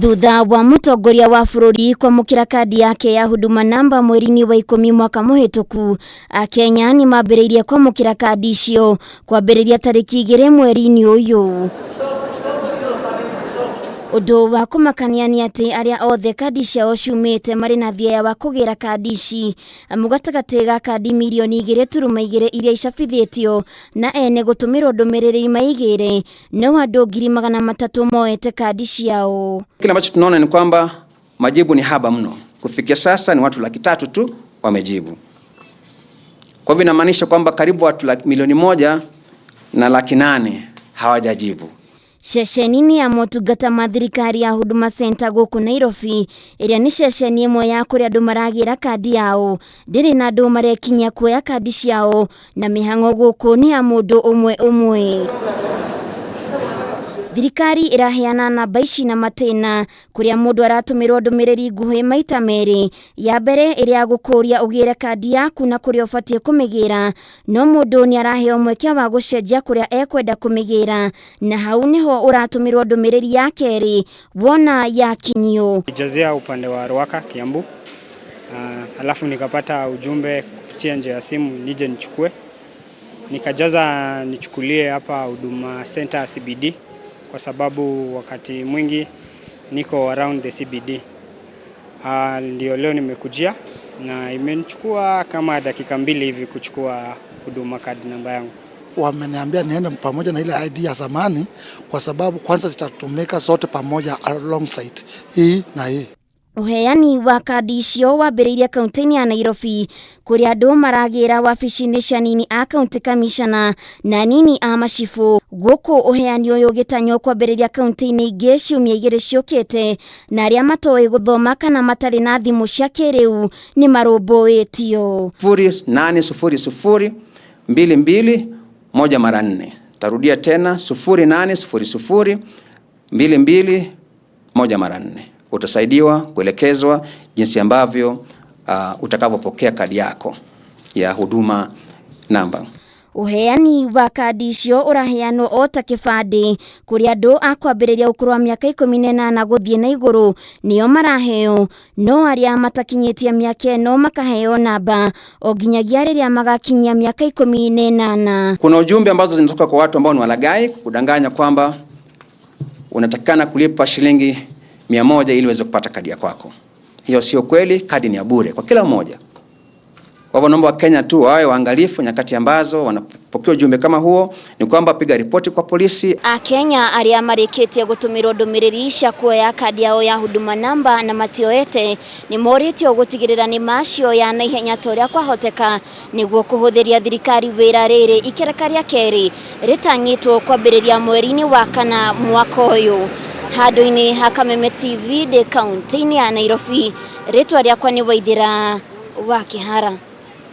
Thutha wa mũtongoria wa bũrũri kwamũkĩra kandi yake ya Huduma Namba mweri-inĩ wa 10 mwaka mũhĩtũku, Akenya nĩ mambĩrĩirie kwamũkĩra kandi icio kwambĩrĩria tarĩki 2 mweri-inĩ ũyũ. Ũndũ wa kũmakania nĩ atĩ arĩa othe kandi ciao ciumĩte marĩ na thieya wa kũgĩra kandi ici, amu gatagatĩ ga kandi mirioni 2.2 iria icabithĩtio na ene gũtũmĩrwo ndũmĩrĩri maigĩre, no andũ 300,000 moete kandi ciao. Kile ambacho tunaona ni kwamba majibu ni haba mno. Kufikia sasa ni watu 300,000 tu wamejibu. Kwa hivyo inamaanisha kwamba karibu watu 1,800,000 hawajajibu. Ceceni-inĩ ya motungata ma thirikari ya Huduma Center gũkũ Nairobi, ĩrĩa nĩ ceceni ĩmwe ya kũrĩa andũ maragĩra kandi yao, ndĩrĩ na andũ marekinyia kuoya kandi ciao, na mĩhang'o gũkũ nĩ ya mũndũ ũmwe ũmwe. Thirikari ĩraheana namba ici na matĩna kũrĩa mũndũ aratũmĩrwo ndũmĩrĩri nguhĩ maita merĩ, ya mbere ĩrĩa gũkũria ũgĩre kandi yaku na kũrĩa ũbatiĩ kũmĩgĩra, no mũndũ nĩ araheo mweke wa gũcenjia kũrĩa ekwenda kũmĩgĩra, na hau nĩho ũratũmĩrwo ndũmĩrĩri ya kerĩ wona yakinyio. Nijazia upande wa Ruaka, Kiambu. Alafu nikapata ujumbe kupitia njia ya simu nije nichukue. Nikajaza nichukulie hapa Huduma Center CBD kwa sababu wakati mwingi niko around the CBD. Ndio leo nimekujia na imenichukua kama dakika 2 hivi kuchukua Huduma card namba yangu. Wameniambia niende pamoja na ile ID ya zamani kwa sababu kwanza zitatumika zote pamoja alongside hii na hii. Ũheani wa kandi icio wambĩrĩirie kaunti-inĩ ya Nairobi kũrĩa andũ maragĩra wabici-inĩ cia anini a county commissioner na anini a macibũ. Gũkũ ũheani ũyũ ũgĩtanywo kwambĩrĩria kaunti-inĩ ingĩ ciumia 2 ciũkĩte, na arĩa matoĩ gũthoma kana matarĩ na thimũ cia kĩrĩu nĩ marũmbũĩtio. 0800 22 1 mara 4. Tarudia tena 0800 22 1 mara 4. Utasaidiwa kuelekezwa jinsi ambavyo utakavyopokea kadi yako ya Huduma Namba. Ũheani wa kandi icio ũraheanwo o ta kĩbandĩ kũrĩ andũ a kwambĩrĩria ũkũrũ wa mĩaka 18 gũthiĩ na igũrũ nĩo maraheo, no arĩa matakinyĩtie mĩaka ĩno makaheo namba o nginyagia rĩrĩa magakinyia mĩaka 18. Kuna ujumbe ambazo zinatoka kwa watu ambao ni walaghai kudanganya kwamba unatakikana kulipa shilingi 100 ili uweze kupata kadi ya kwako. Hiyo sio kweli, kadi ni ya bure kwa kila mmoja. Kwa hivyo naomba Wakenya tu wawe waangalifu nyakati ambazo wanapokea ujumbe kama huo, ni kwamba piga ripoti kwa polisi. Akenya arĩa marĩkĩtie gũtũmĩrwo ndũmĩrĩri cia kuoya kandi yao ya Huduma Namba na matioete nĩ morĩtio gũtigĩrĩra nĩ macioya na ihenya ta ũrĩa kwahoteka nĩguo kũhũthĩria thirikari wĩra rĩrĩ ikereka rĩa kerĩ rĩtanyĩtwo kwambĩrĩria mweri-inĩ wa 4 mwaka ũyũ. Handũ-inĩ ha Kameme TV ndĩ kaunti-inĩ ya Nairobi, rĩtwa rĩakwa nĩ Waithĩra wa Kĩhara.